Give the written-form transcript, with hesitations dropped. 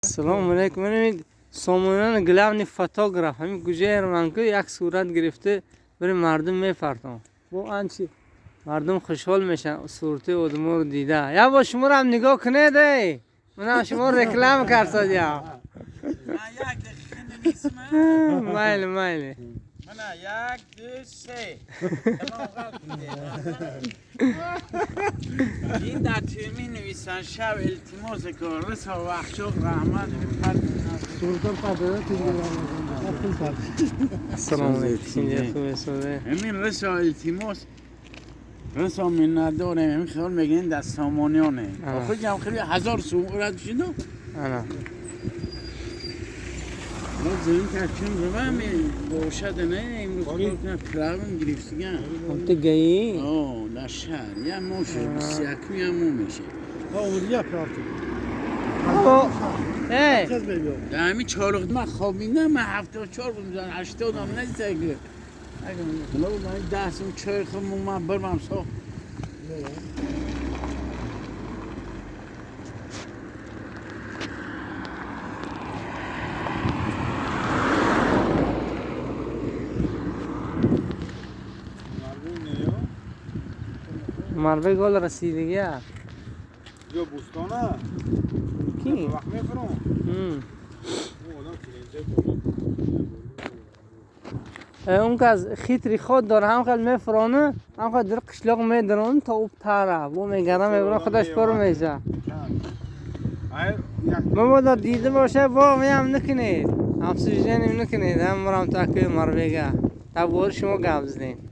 Ассалому алайкум. Ман сомонан главный фотограф. Ҳамин гуҷаер ман ку як сурат гирифта барои мардум мепартом. Бо анчи мардум хушҳол мешан сурати одаморо дида. Як бор шуморо ҳам нигоҳ кунед эй. Манам шумо реклама кардсодям. Як дақиқа нанисма. Майли, майли. Мана як, ду, се. Тамом ғалт ин дар тӯми нависан шав илтимос кун рисо вахшоқ раҳмат. Ассалому алайкум. Ҳамин рисо илтимос рисо миннатдорем. Ҳамин хиёл мегирем дар сомониёне охир хеле ҳазор сум рад шуду. Ана. мо зин качун рувам бошад не имрӯз правим гирифтиган. Ту гаи? О, дар шаҳр як моҳ шуд, 21-ум як моҳ мешавад. Эй, дар ҳамин чоруқ ман хобидам, ман 74 будам, 80-ам нестаг. 10 сум чой хӯрм, ман бирмам сох. Марбек ҳол расидагия. Ё бӯстона. Ки? Вақт мефурам. Одам килинча. Он кас хитри худ дора, ҳам хел мефурона, ҳам хел дар қишлоқ медарон то об тара. Бо мегардам мебарам худаш пур меша. Мабодо дида боша бо меам накунед. Обсуждение накунед. Ҳам мурам та ки Марбега. Та бори шумо гап задем.